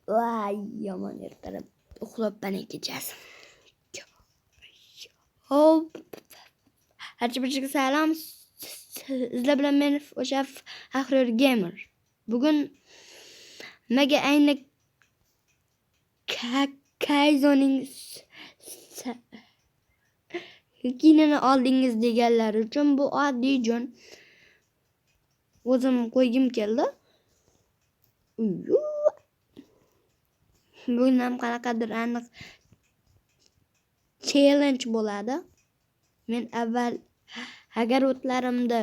Voy, yomon ertalab uxlabman kechasi. Hop. Barcha barchaga salom. Sizlar bilan men o'sha Faxriyor Gamer. Bugun nimaga ayni Kaizoning skinini oldingiz deganlar uchun bu oddiy jon o'zim qo'ygim keldi. Bugun ham qanaqadir aniq challenge bo'ladi. Men avval agarotlarimni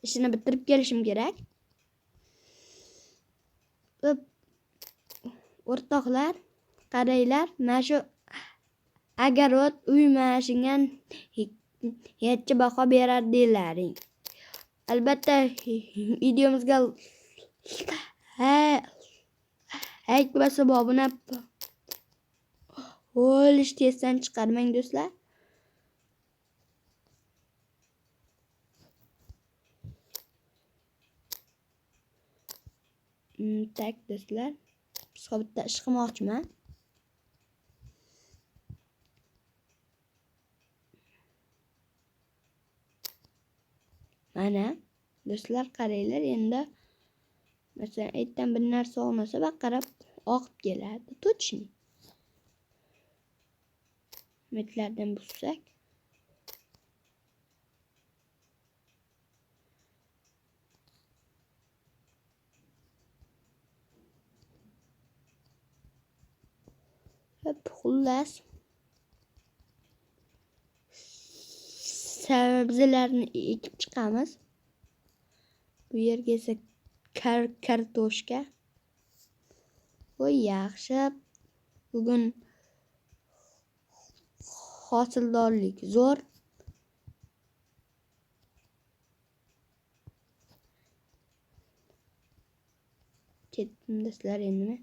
ishini bitirib kelishim kerak. O'rtoqlar, qaranglar, mana shu agarot uy mana necha baho berardilaring. Albatta videomizga like bosib obuna bo'lishni esdan chiqarmang do'stlar. Tak do'stlar, bitta ish qilmoqchiman. Mana do'stlar, qaranglar, endi masalan aytdan bir narsa olmasa baqirib oqib keladi. Точно. Metlardan buzsak. Hop, xullas. Sabzilarni ekib chiqamiz. Bu yerga esa kartoshka. Voy, yaxshi. Bugun hosildorlik zo'r. Ketdim do'stlar endi men.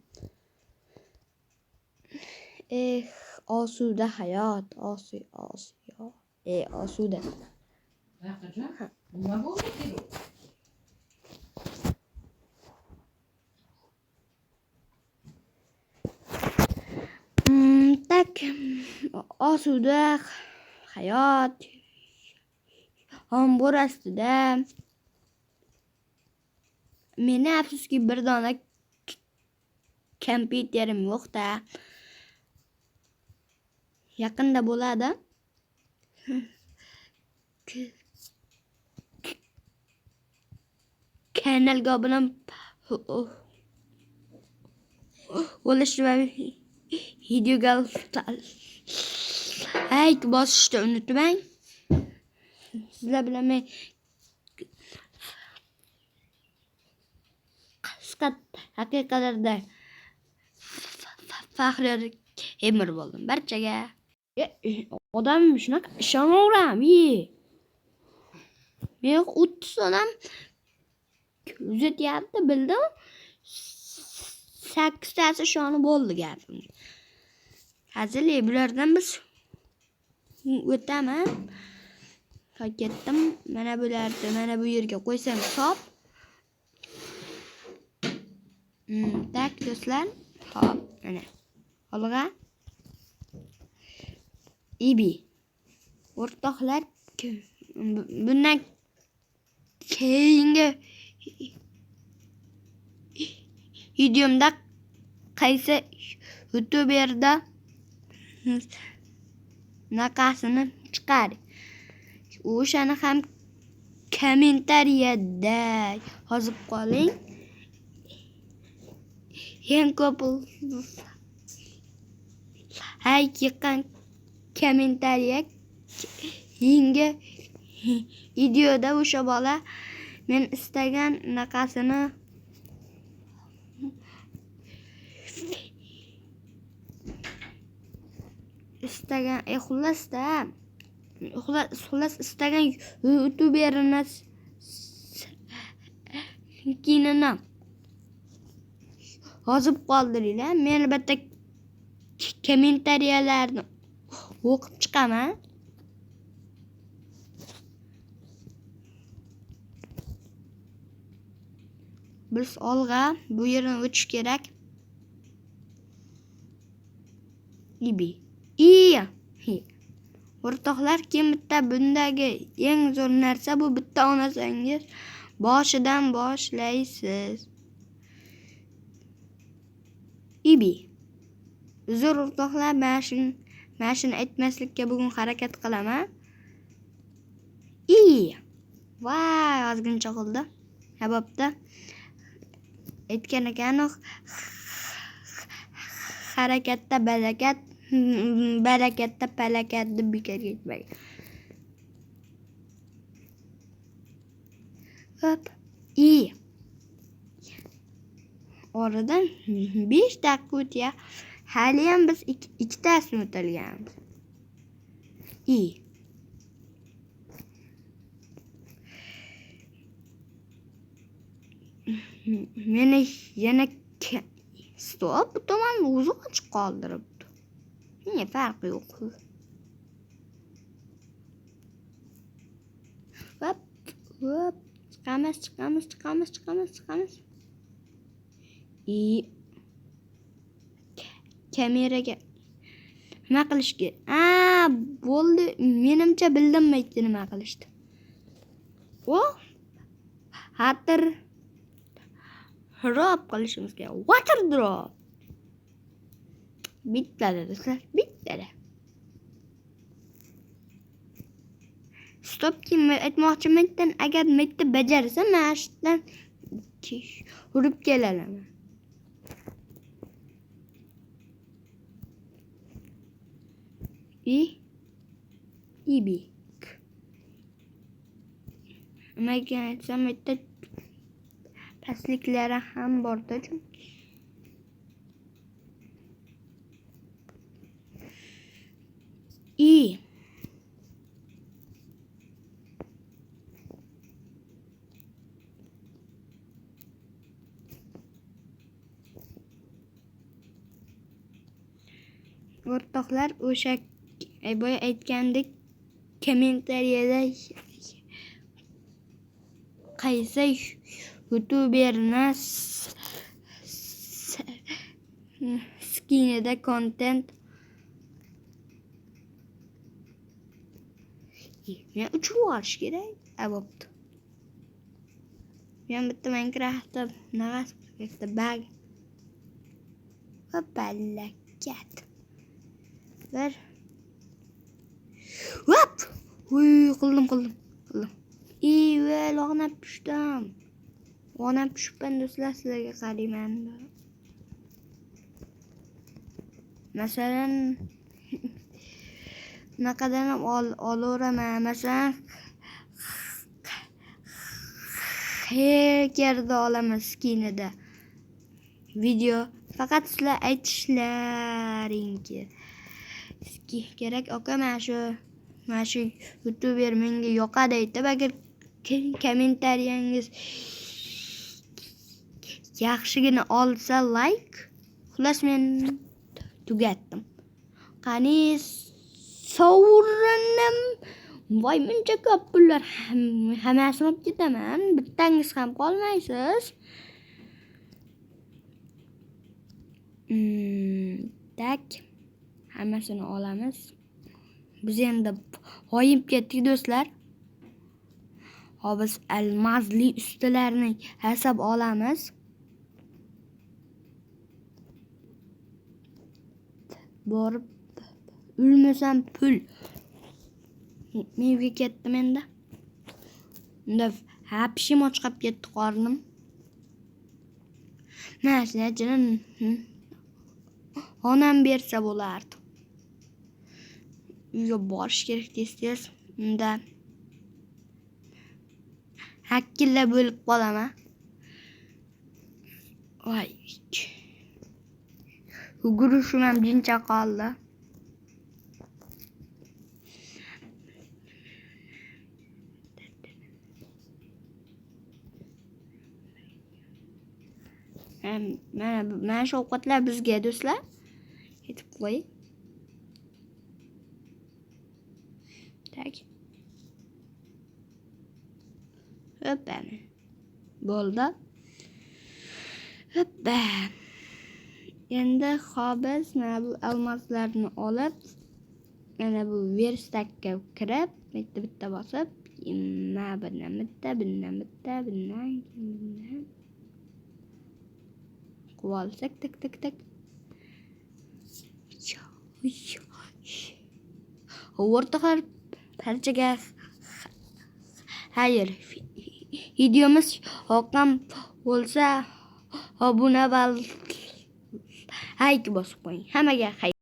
Eh, osuda hayot, osuda. Nima bo'ldi? Tak, osuda hayot, yomg'ir ostida. Meni afsuski bir dona kompyuterim yo'q-da. Yaqinda bo'ladi. Kanalga obuna bo'lish va videoga like bosishni unutmang. Sizlar bilan men qisqa daqiqalarda Faxriyor Gamer bo'ldim. Barchaga odam shunaqa ishonaverami? Men 30 odam kuzatyapti, bildim. 8tasi ishonib bo'ldi gapimga. Hazil, bulardan biz o'taman. Ketdim. Mana bularni mana bu yerga qo'ysam hisob. Tak do'stlar. Hop, mana. Olg'a. Ibi. O'rtoqlar, bundan keyingi videomda qaysi youtuberda naqasini chiqar. O'shani ham kommentariyada yozib qoling. Eng ko'p like yiqqan kommentariya keyingi videoda o'sha bola men istagan naqasini istagan xullas istagan youtuberini skinini yozib qoldiringlar. Men albatta kommentariyalarni o'qib chiqaman. Biz olg'a bu yerdan o'tish kerak. Ibi. I. O'rtoqlar, kim bitta bundagi eng zo'r narsa bu bitta olmasangiz boshidan boshlaysiz. Ibi. Zo'r o'rtoqlar, mana shuni aytmaslikka bugun harakat qilaman. I. Voy, ozgincha qoldi. Ha, bo'pti. Aytgan ekan, harakatda barakat, barakatda palakat deb bekorga aytmagan. Hop. I. Oradan 5 daqiqa o'tya. Hali ham biz ikkitasini o'talganmiz. I. Meni yana stop, bu tomonni o'zi ochiq qoldiribdi. Ne farqi yo'q. Hop, hop, chiqamiz, chiqamiz, chiqamiz, chiqamiz, chiqamiz. I. Kameraga nima qilish kerak? A, bo'ldi. Menimcha bildim nima qilishdi. O, xatir drop qilishimiz kerak. Water drop. Bittada do'stlar, bittada. Stop kim aytmoqchiman, agar bitta bajarsa, mana shu yerdan urib kelaman. I. Ibik. Nimaga aytsam, bitta pastliklari ham borda chunki. I. O'rtoqlar, o'sha boya aytgandek kommentariyada qaysi youtuberni skinida kontent men uchib yuborish kerak. A, bo'pti. Men bitta Minecraftda nag'as bitta bag. Hopalakat. Bir. Hop! Uy, qildim, qildim, qildim. Ivel, o'g'nab tushdim. O'g'nab tushibman do'stlar, sizlarga qarayman. Masalan, bunaqadan ham olaveraman. Masalan, hackerda olaman skinida. Video faqat sizlar aytishlaring kerak. Aka, mana shu youtuber menga yoqadi aytib, agar kommentariyangiz yaxshigina olsa like. Xullas, men tugatdim. Qani sovrinim? Voy, muncha ko'p pullar, hammasini olib ketaman. Bittangiz ham qolmaysiz. Tak, hammasini olamiz. Biz endi g'oyib ketdik do'stlar. Hop, biz almazli ustalarni yasab olamiz. Borib o'lmasam pul. Men uyga ketdim endi. Unda hapshim och qolib ketdi qornim. Mana shuni onam bersa bo'lardi. Uyga borish kerak tez-tez. Unda hakkilla bo'lib qolaman. Voy. Yugurishim ham jincha qoldi. Mana shu ovqatlar bizga do'stlar. Yetib qo'y. Tak. Hoppa. Bo'ldi. Hoppa. Endi biz mana bu almazlarni olib, mana bu верстак ka kirib, bitta bitta bosib, mana bundan bitta, bundan bitta, bundan, keyin bundan qilib olsak, tak tak tak. O'rtoqlar, barchaga xayr. Videomiz yoqqan bo'lsa, obuna va layk bosib qo'ying. Hammaga xayr.